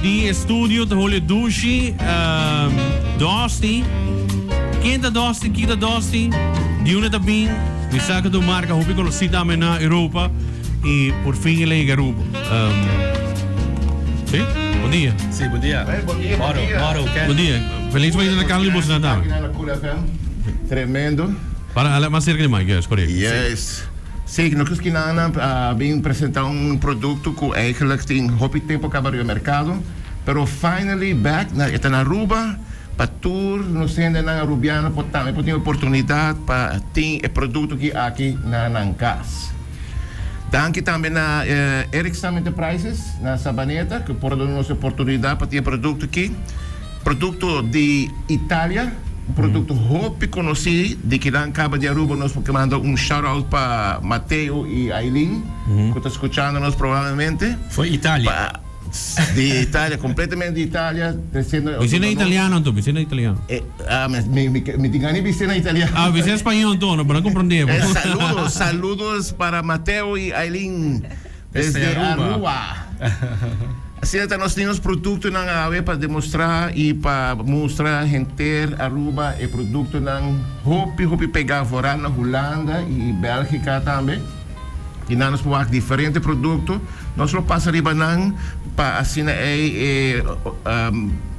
Di estudio ta hole dushi. Dusty. Ken ta Dusty? Ki ta Dusty? Di unda ta bin? Mi sa ku ta un marka hopi konosí tambe na Europa i por fin el a yega Aruba. Sí? Bon dia. Sí, bon dia. Hey, bon dia, bon Moro, dia. moro, Ken. Bon dia. Feliz mañana na kala di boso nan tambe. Aki na Cool FM. Tremendo. Para, hala mas cerca di mic, yes, correcto. Yes. Sí, nos kinan a bin presenta un producto cu eigenlijk tin hopi tempo caba riba mercado, pero finally back na e ta na Aruba pa tur nos hendenan Arubiano por tambe por tin oportunidad pa tin e producto ki aki na nan cas. Danki tambe na Ericsson Enterprises na Sabaneta cu por a duna nos e oportunidad pa tin e producto aki. Producto di Italia, un producto hopi conoci di kinan caba di Aruba nos por ke manda un shout out pa Mateo y Aileen cu ta scuchando nos probablemente. Foi Italia. Pa di Italia, completamente di Italia, treciendo. Bisa na italiano anto, bisa na italiano. Ah, mi, mi, mi tin gana di bisa na italiano. Ah, bisa na español anto, no, pa nan comprende. Saludos, saludos para Mateo y Aileen. Desde Desde Aruba. Aruba. Asina ta nos tin nos productonan awe pa demostra y pa mustra henter Aruba e productonan hopi hopi pega vooral na Hulanda y Belgica tambe. Y nan nos por wak diferente producto. Nos lo pasa riba nan pa asina ey e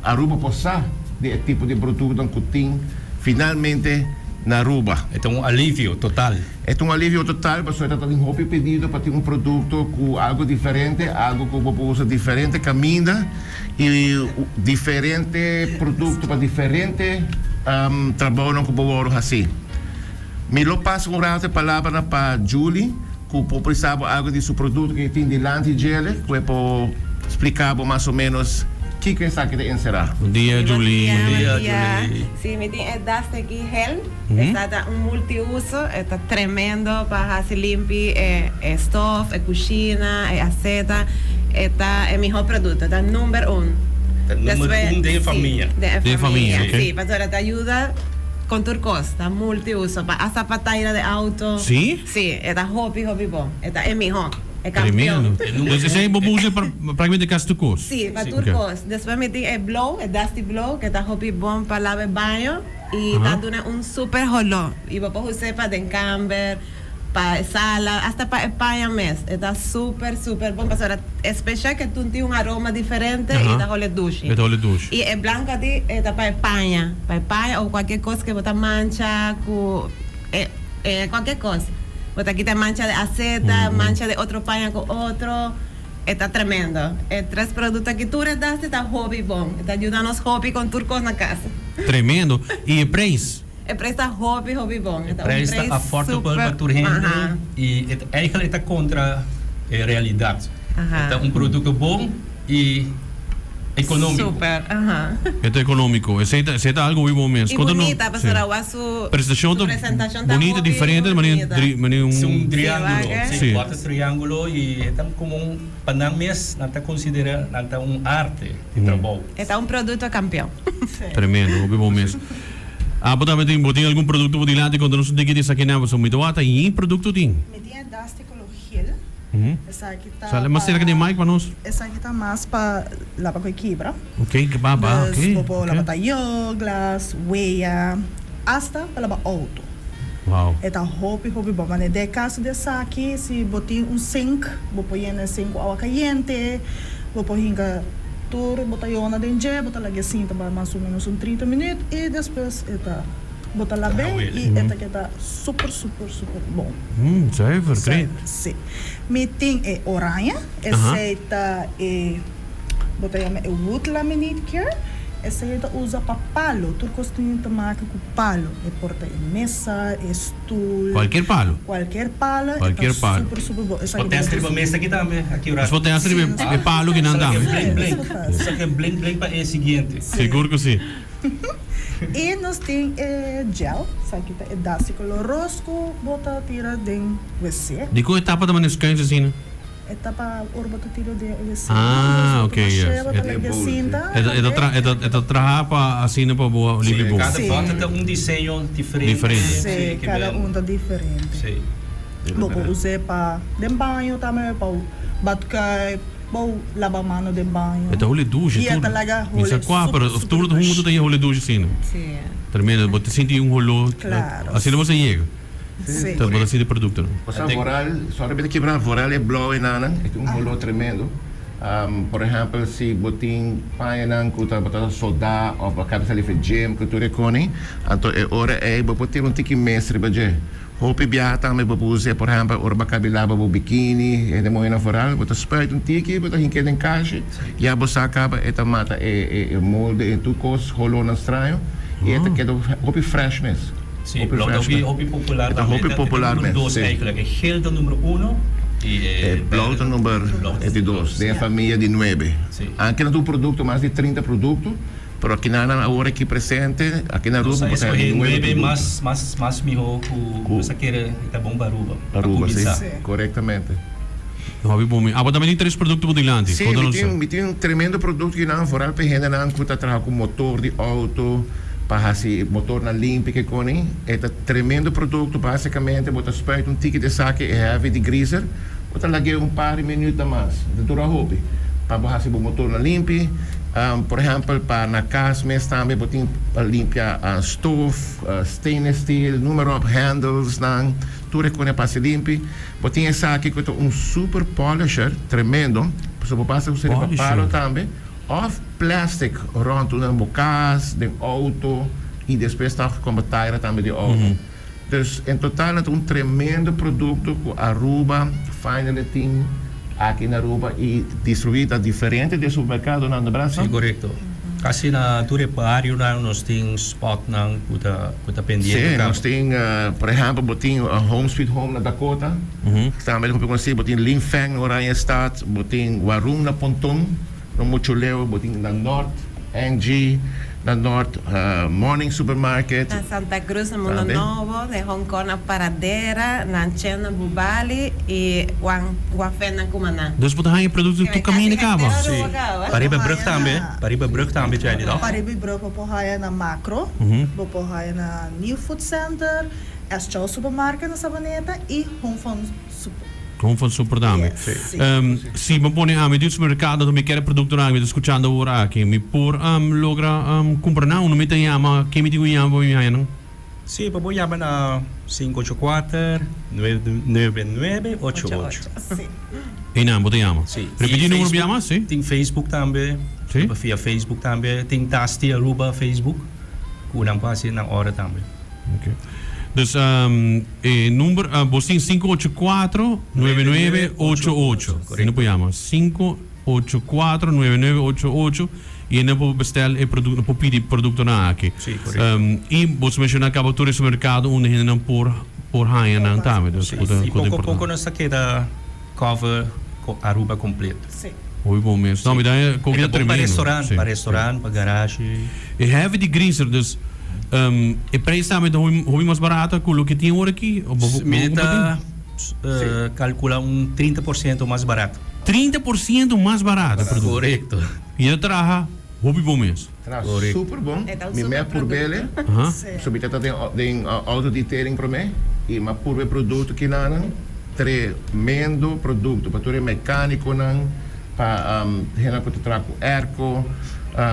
Aruba por sa di e tipo di productonan cu tin finalmente na Aruba. E ta un alivio total. E ta un alivio total pasobra ta tin hopi pedido pa tin un produkto ku algu diferente, algu ku bo por usa diferente kaminda i diferente produkto pa diferente trabounan ku bo wòrdu hasi. Mi lo pasa un rato e palabranan pa Julie ku por prisa bo algu di su produkto ku e tin dilanti djele ku e por splika bo mas o ménos kiko esaki ta enserá. Bon dia Julie. Bon dia Bon dia. Julie. Si, mi tin e Dasteki Gel. Esta ta un multiuso, e ta tremendo pa hasi limpi e e stof, e kushina, e aseta. E ta e mihó produkto, e ta number un. Ta number un den e famia. Si, den Den e e famia, famia, ok. si, pasobra ta yuda kon tur kos, ta multiuso, pa asta pa taira di auto. Si? Si, e ta hopi hopi bon, e ta e mihó, e kampion. Tremendo. Dus esei bo por usa pa praktikamente kasi tur kos? Si, pa tur Ok. kos. Despues mi tin e blow, e dusty blow, ke ta hopi bon pa laba e baño. Y ta duna un super holó. Y bo por us'é pa den kamber, pa e sala, hasta pa e paña mes. E ta super, super bon pasobra especial ke tun tin un aroma diferente y ta hole dushi. E ta hole dushi. Y e blanco aki e ta pa e paña, pa e paña o cualkier cos ke bo ta mancha cu e e cualkier cos. Bo ta kita e mancha di aceta, mancha di otro paña cu otro. E ta tremendo. E tres producto aki tur e dasti ta hopi bon. E ta yuda nos hopi con tur cos na casa. Tremendo. Y e prijs? E prijs ta hopi hopi bon. E prijs ta affordable pa tur hende y e ta eigenlijk e ta contra e realidad. E ta un producto bon y economico. Super, aha. E ta economico. Esey ta esey ta algo muy bon mes. Y Conta no bunita pasobra awor su Presentacion su ta presentacion ta bunita, hopi diferente, manera bunita. dri manera un Si un triangulo, Si, si, Si. cuatro triangulo y e ta como un pa nan mes nan ta considera nan ta un arte di trabou. E ta un producto campeon. Tremendo, hopi bon mes. Abo tambe tin, bo tin algun producto bo dilanti conta nos un tiki di esakinan pasobra mi ta wak ta yin producto tin. Mi tin e Dusty color geel. Esaki ta Sale mas cerca di mic pa nos. Esaki ta mas pa laba cu e kibra. Ok, ba ba, Dus ok. bo por laba tayo, glas, weya, hasta pa laba auto. Wow. E ta hopi hopi bon. Mane den e caso di esaki, si bo tin un sink, bo por yena e sink cu awa cayente, bo por hinca tur bo tayona den dje, bo ta laga e sinta pa mas o menos un 30 minuut y despues e ta. Bo ta lab'é i e ta keda super super super bon. Zuiver, great. Sí. Mi tin e oranje, esei ta e, bo ta yama e wood laminate cure. Esei ta usa pa palo, tur kos tin te make ku palo. E por ta e mesa, e stul. Kualkier palo. Kualkier palo, e ta super super bon. Bo test riba mesa aki tambe, aki ora. Bo test riba e palo kinan tambe. Esaki e blink blink. Esaki e blink blink pa e siguiente. Sigur ku si. I nos tin e gel, esaki ta e dasi color ros cu bo ta tira den wc. Dikon e tapa ta manera schuins asina? E tapa ora bo ta tira den e wc. Ah, ok, yes. Bo ta laga e sinta. E ta traha pa asina pa bo limpia bon. Cada bottle ta un diseño diferente. Diferente. Si, cada un ta diferente. Si. Bo por us'e pa den baño tambe, pa badkuip. Bo laba mano den baño. E ta hole dushi I e tur. ta laga Mi hole sa kua, super pero super tur dushi. huntu ta hole dushi asina. Sí. Tremendo, bo ta sinti un holo Claro. asina bo sa yega. Sí. Ta bo ta sinti productonan. Osea vooral, sorry mi ta kibra, vooral e blauw enanan, e tin un holo tremendo. Por ehempel si bo tin pañanan ku ta bo ta soldá of bo a kaba sali for gym ku tur e koni, anto e ora ei bo por tira un tiki mes riba dje. Hopi biaha tambe bo por us'é, por ehempel ora bo a kabi laba bo bikini, hende muhénan vooral, bo ta spuit un tiki, bo ta hink'é den kashi, ya bo sa kaba e ta mata e e molde en tur kos, holónan straño, i e ta keda hopi fresh mes. Sí, Hopi blauw ta fresh mes. hopi popular E ta tambe. hopi E ta popular number mes, dos sí. eigenlijk. E geel ta number uno i E e blauw ta berde number blauw ta e di dos, den e famia di nuebe. Sí. Anke nan ta un produkto, mas di 30 produkto. Pero aki nan awor aki presente, aki na Nos Aruba a bo ta escoge haya nuebe nuebe producto. mas mas mas miho cu Cu nos a kere y ta bon pa Aruba, pa Aruba, si, cuminsa. corectamente. Hopi bon mi. Abo tambe tin tres producto bo dilanti. Si, Conta mi nos. tin mi tin un tremendo producto aki nan, vooral pa e hendenan cu ta traha cu motor di auto, pa haci motornan limpi ke coni. E ta tremendo producto, basicamente bo ta spuit un tiki di esaki, e heavy degreaser, Bo ta lag'é un par di minuut na mas, ta dura hopi, pa bo hasi bo motornan limpi. Por ehèmpel, pa na kas mes tambe bo tin pa limpia stof, stainless steel, noem maar op, handlesnan, tur e kos pa hasi limpi. Bo tin esaki ku ta un super polisher, tremendo, pasobra bo basta usa riba palo tambe, òf plastic rònt unda bo kas, den outo, i despues tòg kon bo taira tambe di outo. Dus en total nan ta un tremendo producto cu Aruba finally tin aki na Aruba y distribui na diferente di e supermercadonan no Brasa? Si corecto. Casi na tur e barionan nos tin spotnan cu ta cu ta pendiente Si, caba. nos tin por ehempel bo tin Home Sweet Home na Dakota, tambe hopi conoci, bo tin Lin Feng na Oranjestad, bo tin Warung na Ponton. No mucho leu bo tin na Noord, NG, na Noord, Morning Supermarket. Na Santa Cruz, na Mundo Nobo, den Hong Kong na Paradera, na Anchen na Bubali y Wan Wafen na Cumaná. Dus bo ta haña producto tur caminda caba? Sí. Pariba brug tambe, pariba brug tambe Jenny, no? Pariba brug bo por haya na Makro, bo por haya na New Food Center, S. Chow Supermarket na Savaneta y Home Fund Super. Home van Super tambe. Si bo pone ami di un supermercado anto mi kier e productonan mi ta scuchando awor aki, mi por logra cumpra nan? Uno mi ta yama, ken mi tin cu yama pa mi haña nan? Si, pa bo yama na sinku ocho kuater, nuebe nuebe nuebe ocho ocho. Einan bo ta yama? Si. Repiti e numero bo yama? Si. Tin Facebook tambe. Si. Bo via Facebook tambe. Tin Tasti Aruba Facebook cu nan por haci nan order tambe. Ok. Dus e number bo tin sinku ocho kuatro nuebe nuebe ocho ocho. E no por yama 584 9988 y e no por bestel e producto, no por pidi productonan aki. Sí, correcto. Y bo ta menciona caba tur e supermercado unda hendenan por por haña nan tambe. Dus Sí, cu ta y cu ta poco a importante. poco nos ta keda cover Aruba completo. Sí. Hopi bon mes. No, mi ta haña koki E ta ta bon pa tremendo. restaurant, Sí, pa sí. restaurant, pa garage. E heavy degreaser, dus e prijs tambe ta hopi hopi mas barato ku loke tin ora aki? Bo bo Mi bo ta tin? calcula un 30% mas barato. 30% mas barato e produkto. Korekto. I e ta traha hopi bon mes. Traha Korekto. super bon. E ta un Mi super mei a purb'ele. Aha. So mi ta ta den den auto detailing promé i mi a purba e produkto kinanan. Tremendo produkto pa tur e mecaniconan, pa hendenan cu ta traha cu airco,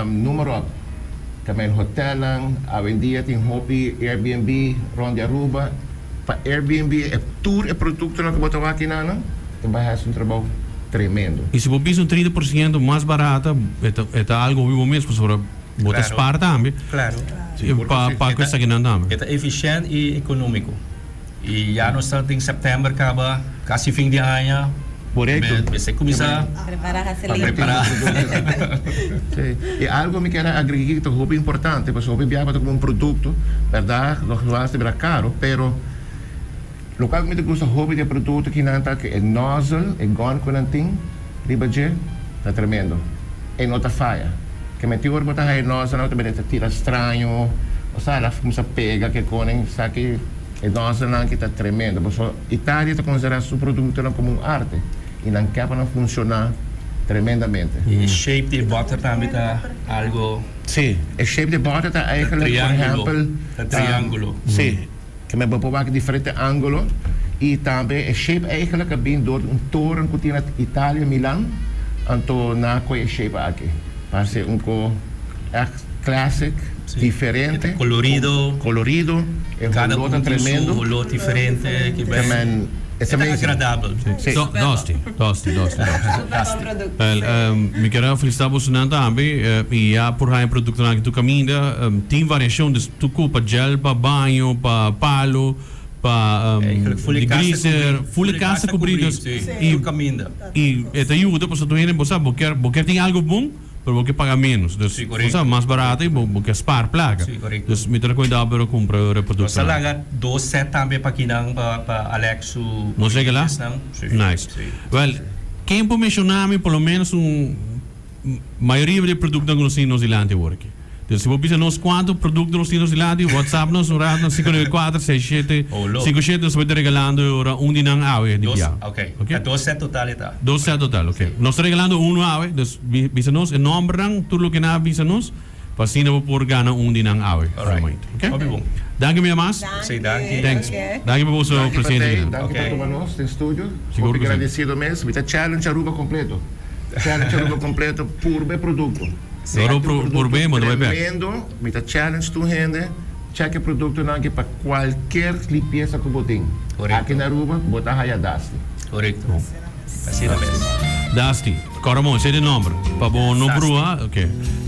noem maar op. Tambe hotelnan, awendia tin hopi Airbnb rond di Aruba. Pa Airbnb e tur e productonan cu bo ta wak enanan ta bay haci un trabou tremendo. Y si bo bisa un trinta por ciento mas barata e ta algo hopi bo mes pasobra bo ta spaar tambe. Claro. Pa cu esakinan tambe. E ta eficient y economico. Y ya nos ta den september caba, casi fin di aña. Correcto. Mester cuminsa Prepara haci pa limpio. prepara. Sí. Y algo mi kier a agrega aki cu ta hopi importante, pasobra hopi biaha bo ta cumpra un producto, berdad, lo lo ta bira caro, pero locual cu mi ta gusta hopi di e producto aki nan ta cu e nozzle, e gun cu nan tin riba dje, ta tremendo. E no ta faya. Ke meti ora bo ta haya e nozzle nan bo ta mira e ta tira straño, osea el a cuminsa pega ke conen, esaki. E nozzlenan aki ta tremendo pasobra Italia ta considera su productonan como un arte y nan ke pa nan funciona tremendamente. E shape di e boter tambe ta algo. Si, e shape di e boter ta eigenlijk por ehempel. Ta triangulo. Si, ke men bo por wak diferente angulo y tambe e shape eigenlijk a bin door di un toren cu tin na Italia, Milan. Anto nan a koe e shape aki pa hasi un ko echt classic, diferente. E ta colorido. Colorido, e Cada holó ta un tin su tremendo. holó diferente. Te men, it's E ta amazing. agradabel. Sí. Do, Dosti, Dosti, Dosti, Dosti. Super bon producto. Wel, mi kier a felicita bosonan tambe y ya por haña productonan aki tur caminda. Tin variacion, dus tur cu pa gel, pa baño, pa palo. Pa Eigenlijk full e casa degreaser, cubrí. full e casa cubrí, dus sí. y Tur caminda. y e ta yuda pasobra tur hende bo sa bo kier bo kier tin algo bon pero bo kier paga menos dus Sí, bo correcto. sa mas barato y bo bo kier spaar placa Sí, correcto. dus mi ta recomenda pero cumpra e Nos a productonan. laga dos set tambe pa kinan pa pa Alex su Nos regala? clientesnan. Sí, Nice. sí. Wel, ken por menciona mi por lo menos un Mayoria di e produktonan ku nos tin nos dilanti awor aki. Entonces si bo bisa nos kuantu produkto nos tin nos dilanti, WhatsApp nos un rato na 594 67 57 nos ta regalando e ora un di nan awe di Dos, bia. ok. Ok? Ta dos set total e ta. Dos set total, ok. Nos ta regalando uno awe, dus bisa nos e nombernan, tur loke nan a bisa nos, pa asina bo por gana un di nan awe. Alright. Ok? Hopi bon. Danki mi mas. Sí, danki. Thanks. Ok. Danki pa boso Danki pa presente tei, akinan. danki pa Ok. tuma nos den studio. Sigur Hopi ku si. gradecido mes. Mi ta challenge Aruba completo. Challenge Aruba completo purba e producto. Oro purba bo ta bai bek. Tremendo, mi ta challenge tur hende check e productonan aki pa cualkier limpieza cu bo tin. Correcto. Aki na Aruba bo ta haya Dusty. Correcto. Asina mes. Dusty. Cora bon, esey ta e nomber. Pa bo no brua, ok.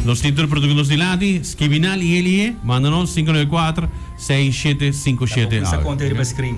Nos tin tur e producto nos dilanti, skibi nan y e lihe, manda nos 594 6757 Sa awe. conta riba screen.